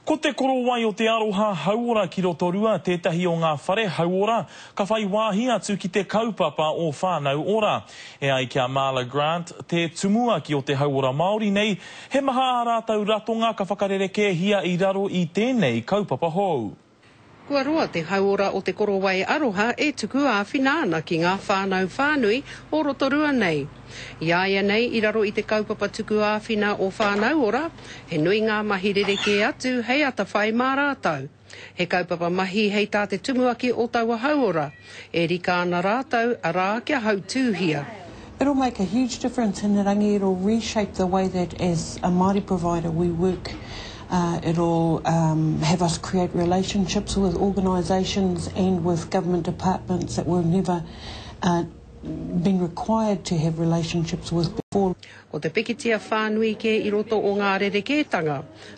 Ko Te Korowai o Te Aroha Hauora ki Rotorua tētahi o ngā whare hauora ka whai wāhi atu ki te kaupapa o Whānau Ora. E ai ki a Marla Grant, te tumuaki o te hauora Māori nei, he maha ā rātou ratonga ka whakarerekēhia i raro i tēnei kaupapa hou. Kua roa te hauora o Te Korowai Aroha e tuku āwhina ana ki ngā whānau whānui o Rotorua nei. I āianei i raro i te kaupapa tuku āwhina o Whānau Ora, he nui ngā mahi rerekē atu hei atawhai mā rātou. He kaupapa mahi hei tā te tumuaki o taua hauora, e rika ana rātou, arā kia hautūhia. It'll make a huge difference Hinerangi, it'll reshape the way that as a Māori provider we work, it'll have us create relationships with organisations and with government departments that we've never been required to have relationships with before. Ko te pikitia whānui kē i roto o ngā rerekētanga,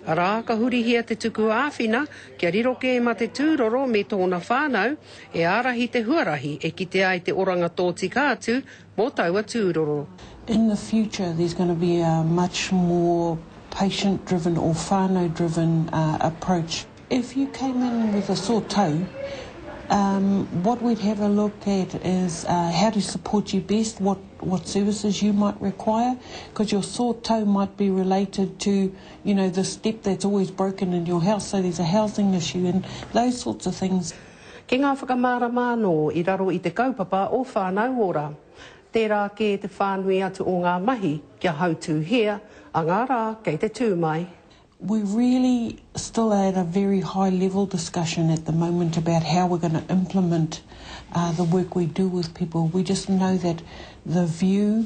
arā, ka hurihia te tuku āwhina kia riro kē mā te tūroro me tōna whānau e ārahi te huarahi e kitea ai te oranga tōtika atu mō taua tūroro. In the future there's gonna be a much more patient driven or whānau driven approach. If you came in with a sore toe, um, what we'd have a look at is uh, how to support you best, what, what services you might require, because your sore toe might be related to, you know, the step that's always broken in your house, so there's a housing issue and those sorts of things. Ki ngā whakamārama anō i raro i te kaupapa o Whānau Ora. Tērā kē te whānui atu o ngā mahi kia hautūhia a ngā rā kei te tū mai. We really still at a very high level discussion at the moment about how we're going to implement uh, the work we do with people. We just know that the view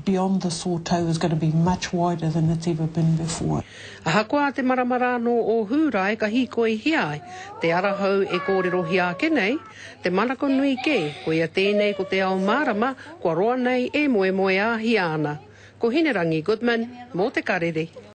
beyond the sore toe is going to be much wider than it's ever been before. Ahakoa te marama rānō o Hūrae ka hīkoihia ai te ara hou e kōrerohia ake nei, te manako nui kē, koia tēnei ko te ao mārama kua roa nei e moemoeāhia ana. Ko Hinerangi Goodman mō Te Karere.